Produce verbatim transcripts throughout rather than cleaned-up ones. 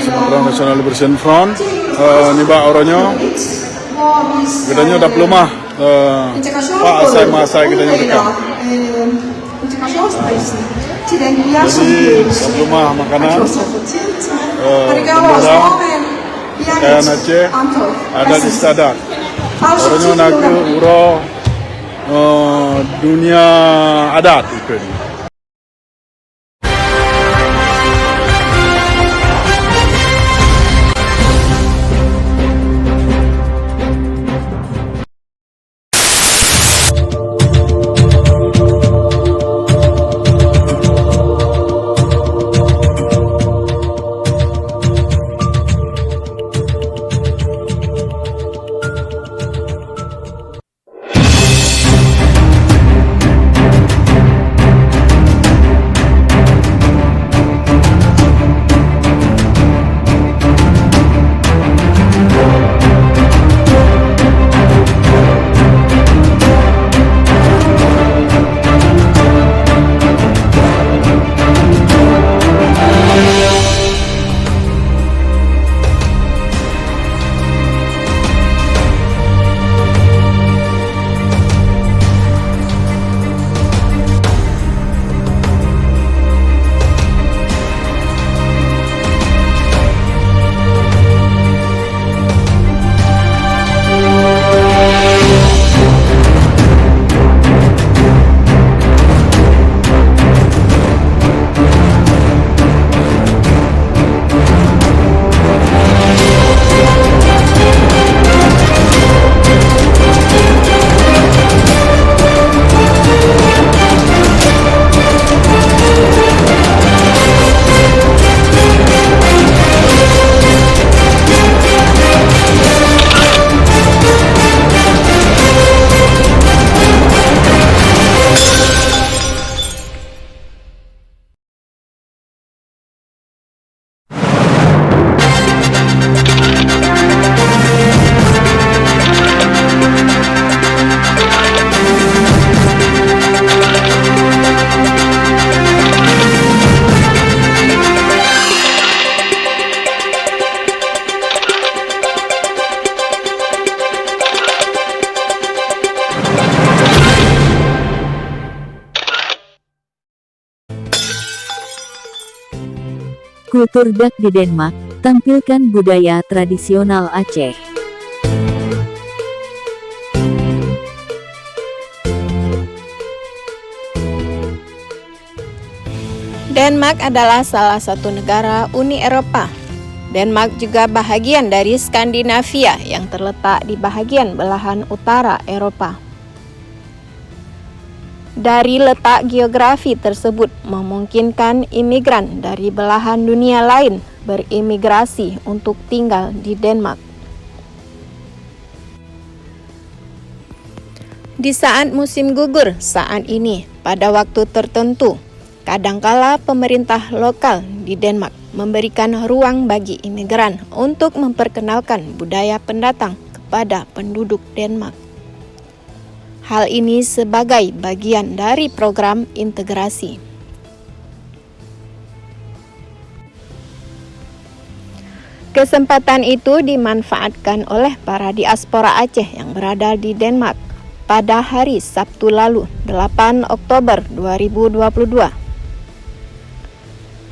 Sumatera National Liberation Front, eh, nibak uroe nyoe, geutanyoe dapeuleumah, eh, bak asai meuasai geutanyoe teuka. Jadi, dapeuleumah makanan, eh, bendera, pakaian Aceh, adat istiadat. Uroe nyoe nakeuh uroe, eh, dunia adat ikheun. Kultur dak di Denmark, tampilkan budaya tradisional Aceh. Denmark adalah salah satu negara Uni Eropa. Denmark juga bahagian dari Skandinavia yang terletak di bahagian belahan utara Eropa. Dari letak geografi tersebut memungkinkan imigran dari belahan dunia lain berimigrasi untuk tinggal di Denmark. Di saat musim gugur saat ini, pada waktu tertentu, kadangkala pemerintah lokal di Denmark memberikan ruang bagi imigran untuk memperkenalkan budaya pendatang kepada penduduk Denmark. Hal ini sebagai bagian dari program integrasi. Kesempatan itu dimanfaatkan oleh para diaspora Aceh yang berada di Denmark pada hari Sabtu lalu, delapan Oktober dua ribu dua puluh dua.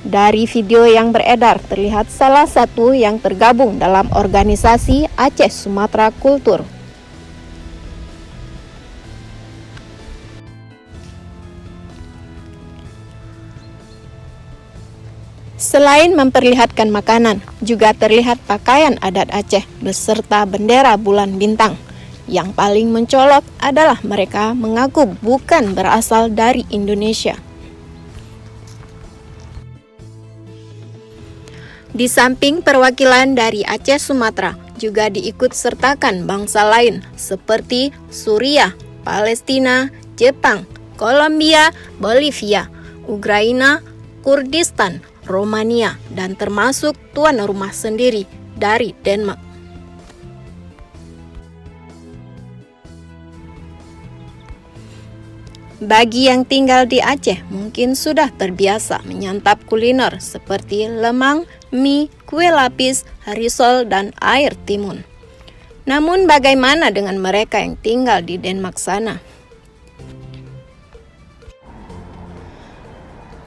Dari video yang beredar, terlihat salah satu yang tergabung dalam organisasi Aceh Sumatra Kultur. Selain memperlihatkan makanan, juga terlihat pakaian adat Aceh beserta bendera bulan bintang. Yang paling mencolok adalah mereka mengaku bukan berasal dari Indonesia. Di samping perwakilan dari Aceh Sumatra, juga diikut sertakan bangsa lain seperti Suriah, Palestina, Jepang, Kolombia, Bolivia, Ukraina, Kurdistan, Romania, dan termasuk tuan rumah sendiri dari Denmark. Bagi yang tinggal di Aceh, mungkin sudah terbiasa menyantap kuliner seperti lemang, mie, kue lapis, risol, dan air timun. Namun, bagaimana dengan mereka yang tinggal di Denmark sana?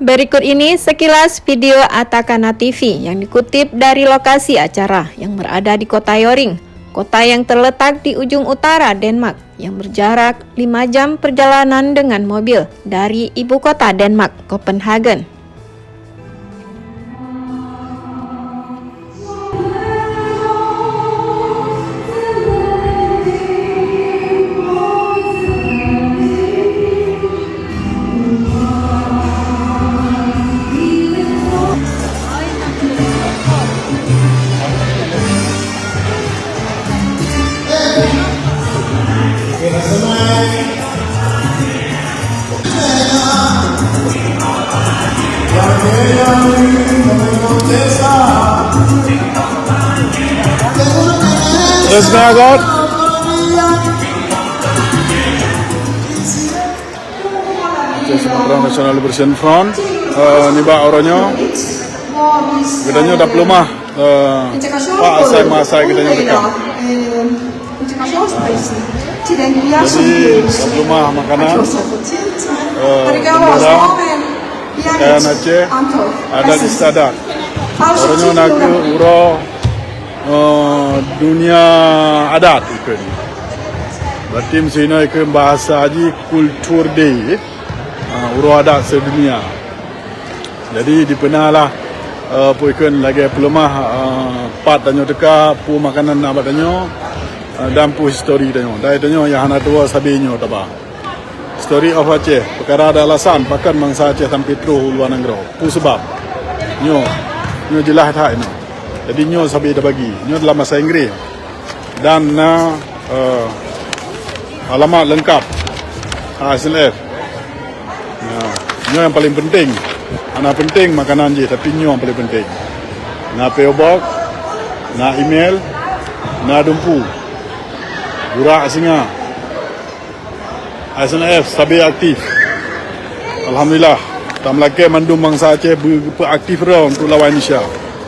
Berikut ini sekilas video Atakana T V yang dikutip dari lokasi acara yang berada di kota Yoring, kota yang terletak di ujung utara Denmark, yang berjarak lima jam perjalanan dengan mobil dari ibu kota Denmark, Copenhagen. Terus na, God. Aceh Sumatra National Liberation Front, eh, nibak uroe nyoe, geutanyoe dapeuleumah, eh, bak asai meuasai geutanyoe teuka. Jadi, dapeuleumah makanan, eh, bendera, pakaian Aceh, adat istiadat. Uroe nyoe na kheueh uroe, eh, dunia adat ikheun. Berarti meusinoe ikheun bahasa jih Culture Day, eh, uroe adat sedunia. Jadi, dipeuna lah, eh, peue ikheun lagèe peuleumah, eh, pat tanyoe teuka, peue makanan na bak tanyoe, eh, dan peue histori tanyoe. Dan tanyoe nyang hana tuwoe sabe nyoe taba. Story of Aceh, peukara ada alasan pakon bansa Aceh sampai troh u luwa nanggroe. Peue seubab? Nyoe, nyoe jeulaih that inoe. Jadi, nyoe sabe tabagi. Nyoe dalam bahasa Inggréh. Dan na, eh, alamat leungkap H S N F. Nah, nyoe nyang paleng penting. Hana penting makanan jih, tapi nyoe nyang paleng penting. Na P O Box, na email, na dumpu. Burak singa. H S N F sabe aktif. Alhamdulillah, tameulakèe mandum bansa Aceh beu-, beuaktif droe untuk lawan Indonesia.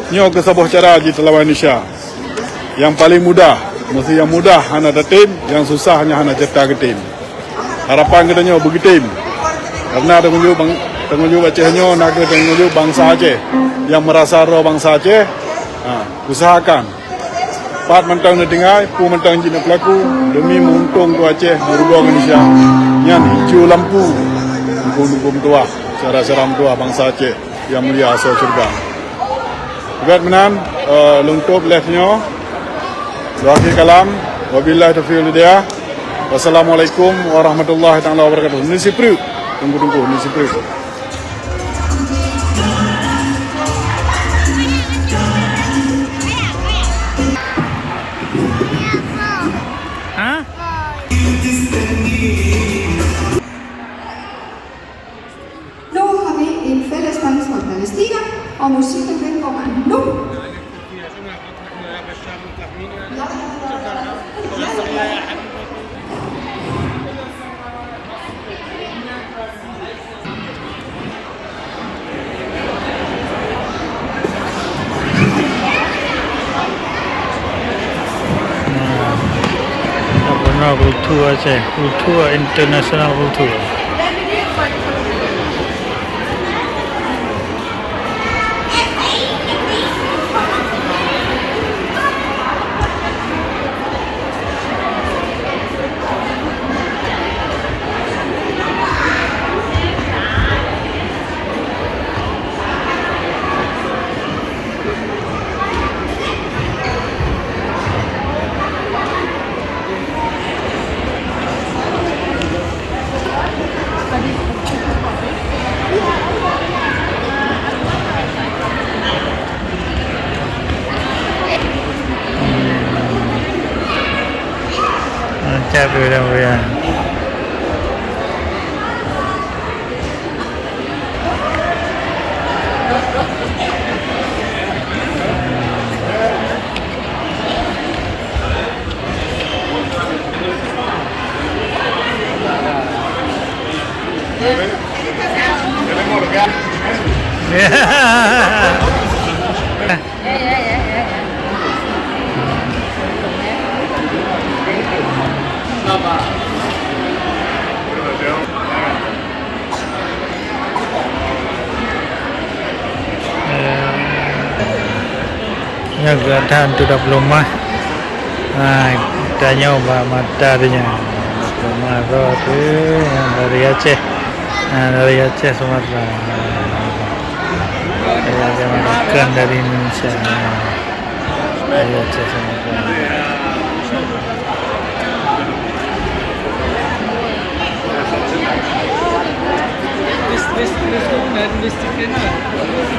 Nyoe keuh saboh cara jih talawan Indonesia. Nyang paleng mudah, meusé nyang mudah hana tatem, nyang susah nyan hana cit tatem. Harapan geutanyoe beugeutem. Karena tanggông jaweueb bang-, tanggông jaweueb Aceh nyoe na kheueh tanggông jaweueb bansa Aceh nyang meurasa droe bansa Aceh. Ha, usahakan. Pat mantong neutinggai, peue mantong jeuet neupeulaku demi meuuntông keu Aceh, meurugoe Indonesia. Nyan ijo lampu huköm-huköm tuah, syara-syara meutuah bansa Aceh nyang mulia asoe syeuruga. Gét meunan, eh, lôn tôb lheueh nyoe. Lôn akhé kalam, wabillahi taufiq wal hidayah. Wassalamualaikum warahmatullahi taala wabarakatuh. Neusipeureuk, teungku-teungku, neusipeureuk. Hah? Lo habe en Fellesbank von Palästina, o musik en Rengkong an. No. Nah, tak pernah kultur Aceh, kultur internasional kultur. Mantap, ya, ya. Gata tu dah peulumah. Ha, tanyoe bak mata dia nyan. Peulumah roh tu yang dari Aceh. Ha, dari Aceh Sumatera. Dia ada makan dari Indonesia. Dari Aceh Sumatera.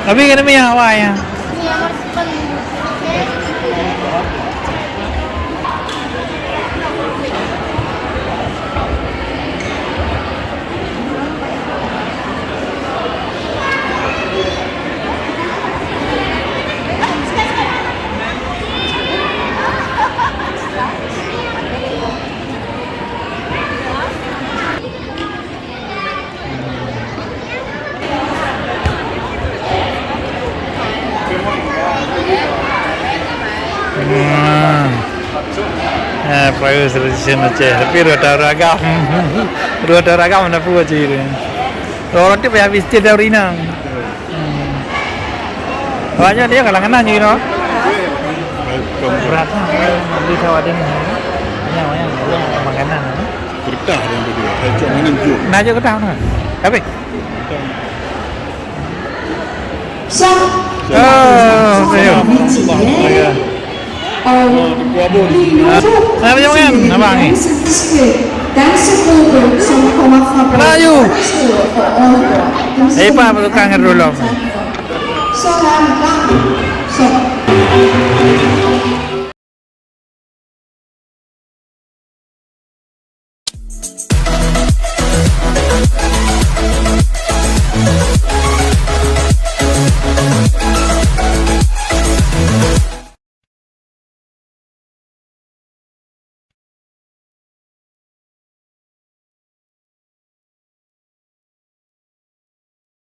Tapi kena minyak awak ya. Hmm. Eh, perahu tradisional Aceh. Tapi rota ragam. Rota ragam na peue ciri. Orang tu payah bistik dari inang. Hmm. Awak nyoe dia kalangan nyoe, you know. Berat lah, beli tahu ada ni. Banyak, banyak, banyak makanan, eh. Kertas yang kedua. Saya cuma minum jus. Nak jus kertas mana? Habis? Oh, ayo. Ayo. Ah, apa yang makan? Abang ni. Melayu. Eh, Pak, tukang ngerulong.